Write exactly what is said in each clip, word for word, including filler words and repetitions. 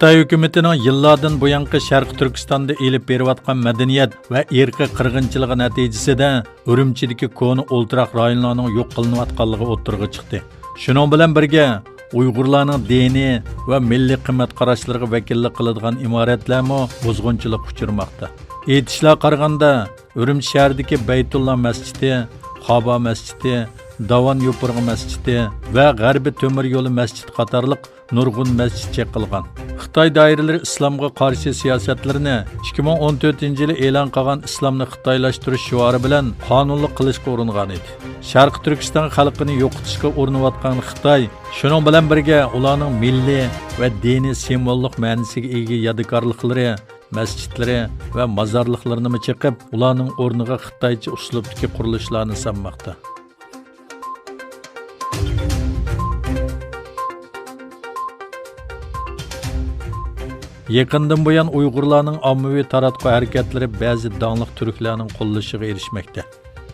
خىتاي ھۆكۈمىتىنىڭ يىللاردىن بۇيانقى شەرقىي تۈركىستاندا ئېلىپ بېرىۋاتقان مەدەنىيەت ۋە ئىرقىي قىرغىنچىلىقى نەتىجىسىدە ئۈرۈمچىدىكى كونا ئولتۇراق رايونلارنىڭ يوق قىلىنىۋاتقانلىقى ئوتتۇرىغا چىقتى. شۇنىڭ بىلەن بىرگە، ئۇيغۇرلارنىڭ دىنىي ۋە مىللىي قىممەت قاراشلىرىغا ۋەكىللىك قىلىدىغان ئىمارەتلەرمۇ بۇزغۇنچىلىققا ئۇچرىماقتا. ئېيتىشلارغا قارىغاندا، ئۈرۈمچى شەھىرىدىكى بەيتۇللا مەسچىتى، قابا مەسچىتى، داۋان يوپۇرغا مەسچىتى ۋە غەربىي تۆمۈر يولى مەسچىتى قاتارلىق نۇرغۇن مەسچىت چېقىلغان. خىتاي دائىرىلىرى ئىسلامغا قارشى سىياسەتلىرىنى ئىككى مىڭ ئون تۆتىنچى يىلى ئېلان قىلغان ئىسلامنى خىتايلاشتۇرۇش شوئارى بىلەن قانۇنلۇق قىلىشقا ئۇرۇنغان ئىدى. شەرقىي تۈركىستان خەلقىنى يوقىتىشقا ئۇرۇنۇۋاتقان خىتاي، شۇنىڭ بىلەن بىرگە، ئۇلارنىڭ مىللىي ۋە دىنىي سىمۋوللۇق مەنىسىگە ئىگە يادىكارلىقلىرى، مەسچىتلىرى ۋە مازارلىقلىرىنىمۇ چېقىپ، ئۇلارنىڭ ئورنىغا خىتايچە ئۇسلۇبتىكى قۇرۇلۇشلارنى سالماقتا. يېقىندىن بۇيان ئۇيغۇرلارنىڭ ئاممىۋى تاراتقۇ ھەرىكەتلىرى بەزى داڭلىق تۈركلەرنىڭ قوللىشىغا ئېرىشمەكتە.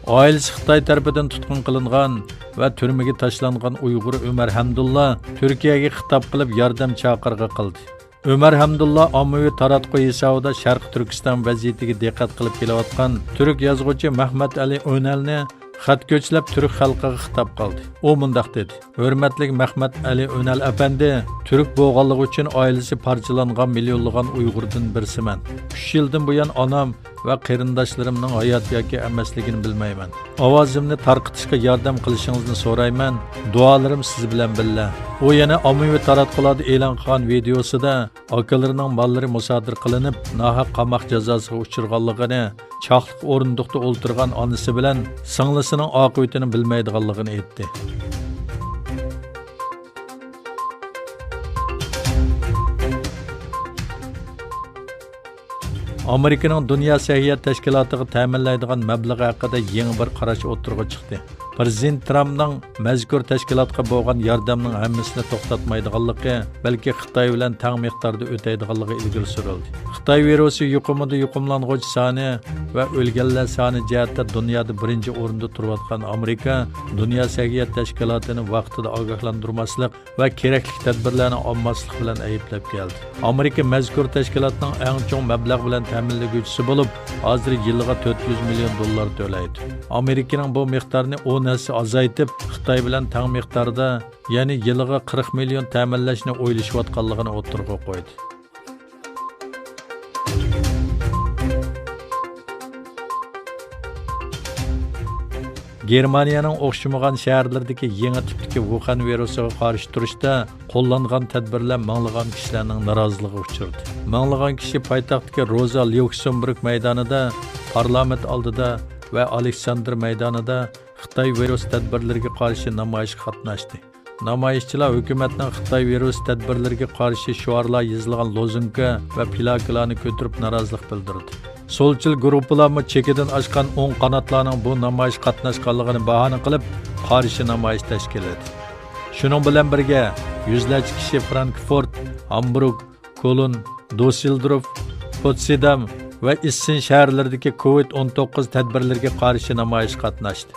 ئائىلىسى خىتاي تەرىپىدىن تۇتقۇن قىلىنغان ۋە تۈرمىگە تاشلانغان ئۇيغۇر ئۆمەر ھەمدۇللا تۈركىيەگە خىتاب قىلىپ ياردەم چاقىرىقى قىلدى. ئۆمەر ھەمدۇللا ئاممىۋى تاراتقۇ ھېسابىدا شەرقىي تۈركىستان ۋەزىيىتىگە دىققەت قىلىپ كېلىۋاتقان تۈرك يازغۇچى مەھمەت ئەلى ئۆنەلنى خەت كۆچلەپ تۈرك خەلقىگە خىتاب قىلدى. ئۇ مۇنداق دېدى: ھۆرمەتلىك مەھمەت ئەلى ئۆنەل ئەپەندى، تۈرك بولغانلىقى ئۈچۈن ئائىلىسى پارچىلانغان مىليونلىغان ئۇيغۇردىن بىرسىمەن. ئۈچ يىلدىن بۇيان ئانام ۋە قېرىنداشلىرىمنىڭ ھايات ياكى ئەمەسلىكىنى بىلمەيمەن. ئاۋازىمنى تارقىتىشقا ياردەم قىلىشىڭىزنى سورايمەن. دۇئالىرىم سىز بىلەن بىللە. ئۇ يەنە ئاممىۋى تاراتقۇلاردا ئېلان قىلغان ۋىدېئوسىدا ئاكىلىرىنىڭ ماللىرى مۇسادىرە قىلىنىپ، ناھەق قاماق جازاسىغا ئۇچرىغانلىقىنى، چاقلىق ئورۇندۇقتا ئولتۇرغان ئانىسى بىلەن سىڭلىسىنىڭ ئاقىۋىتىنى بىلمەيدىغانلىقىنى ئېيتتى. ئامېرىكىنىڭ دۇنيا سەھىيە تەشكىلاتىغا تەمىنلەيدىغان مەبلىغى ھەققىدە يېڭى بىر قاراش ئوتتۇرىغا چىقتى. پىرېزىدېنت ترامپنىڭ مەزكۇر تەشكىلاتقا بولغان ياردەمنىڭ ھەممىسىنى توختاتمايدىغانلىقى، بەلكى خىتاي بىلەن تەڭ مىقداردا ئۆتەيدىغانلىقى ئىلگىرى سۈرۈلدى. خىتاي ۋىرۇسى يۇقۇمىدا يۇقۇملانغۇچى سانى ۋە ئۆلگەنلەر سانى جەھەتتە دۇنيادا بىرىنچى ئورۇندا تۇرۇۋاتقان ئامېرىكا دۇنيا سەھىيە تەشكىلاتىنى ۋاقتىدا ئاگاھلاندۇرماسلىق ۋە كېرەكلىك تەدبىرلەرنى ئالماسلىق بىلەن ئەيىبلەپ كەلدى. ئامېرىكا مەزكۇر تەشكىلاتنىڭ ئەڭ چوڭ مەبلەغ بىلەن تەمىنلىگۈچىسى بولۇپ، ھازىر يىلىغا تۆت يۈز مىليون دوللار تۆلەيدۇ. ئامېرىكىنىڭ بۇ مىقدارنى ئون ھەسسە ئازايتىپ، خىتاي بىلەن تەڭ مىقداردا، يەنى يىلىغا قىرىق مىليون تەمىنلەشنى ئويلىشىۋاتقانلىقىنى ئوتتۇرىغا قويدى. گېرمانىيەنىڭ ئوخشىمىغان شەھەرلىرىدىكى يېڭى تىپتىكى ۋۇخەن ۋىرۇسىغا قارشى تۇرۇشتا قوللانغان تەدبىرلەر مىڭلىغان كىشىلەرنىڭ نارازىلىقىغا ئۇچرىدى. مىڭلىغان كىشى پايتەختتىكى روزا ليۇكسېمبۇرگ مەيدانىدا، پارلامېنت ئالدىدا ۋە ئالېكساندىر مەيدانىدا خىتاي ۋىرۇس تەدبىرلىرىگە قارشى نامايىشقا قاتناشتى. نامايىشچىلار ھۆكۈمەتنىڭ خىتاي ۋىرۇس تەدبىرلىرىگە قارشى شوئارلار يېزىلغان لوزۇنكا ۋە پلاكىلارنى كۆتۈرۈپ نارازىلىق بىلدۈردى. سولچىل گۇرۇپپىلارمۇ چېكىدىن ئاشقان ئوڭ قاناتلارنىڭ بۇ نامايىشقا قاتناشقانلىقىنى باھانە قىلىپ، قارشى نامايىش تەشكىللىدى. شۇنىڭ بىلەن بىرگە، يۈزلەرچە كىشى فرانكفورت، ھامبۇرگ، كولن، دوسسېلدورف، پوتسدام ۋە ئېسسېن شەھەرلىرىدىكى كوۋىد ئون توققۇز تەدبىرلىرىگە قارشى نامايىشقا قاتناشتى.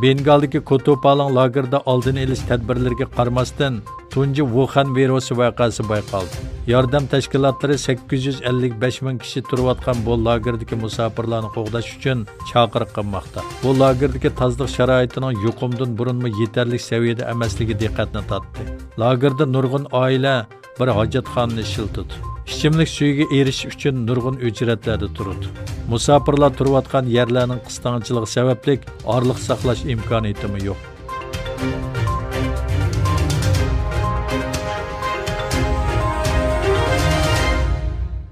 بېنگالدىكى كوتوپالىڭ لاگېرىدا ئالدىنى ئېلىش تەدبىرلىرىگە قارىماستىن، تۇنجى ۋۇخەن ۋىرۇسى ۋەقەسى بايقالدى. ياردەم تەشكىلاتلىرى سەككىز يۈز ئەللىك بەش مىڭ كىشى تۇرۇۋاتقان بۇ لاگېردىكى مۇساپىرلارنى قوغداش ئۈچۈن چاقىرىق قىلماقتا. بۇ لاگېردىكى تازىلىق شارائىتىنىڭ يۇقۇمدىن بۇرۇنمۇ يېتەرلىك سەۋىيەدە ئەمەسلىكى دىققەتنى تارتتى. لاگېردا نۇرغۇن ئائىلە بىر ھاجەتخانىنى ئىشلىتىدۇ. ئىچىملىك سۈيىگە ئېرىشىش ئۈچۈن نۇرغۇن ئۆچرەتلەردە تۇرىدۇ. مۇساپىرلار تۇرۇۋاتقان يەرلەرنىڭ قىستاڭچىلىقى سەۋەبلىك ئارىلىق ساقلاش ئىمكانىيىتىمۇ يوق.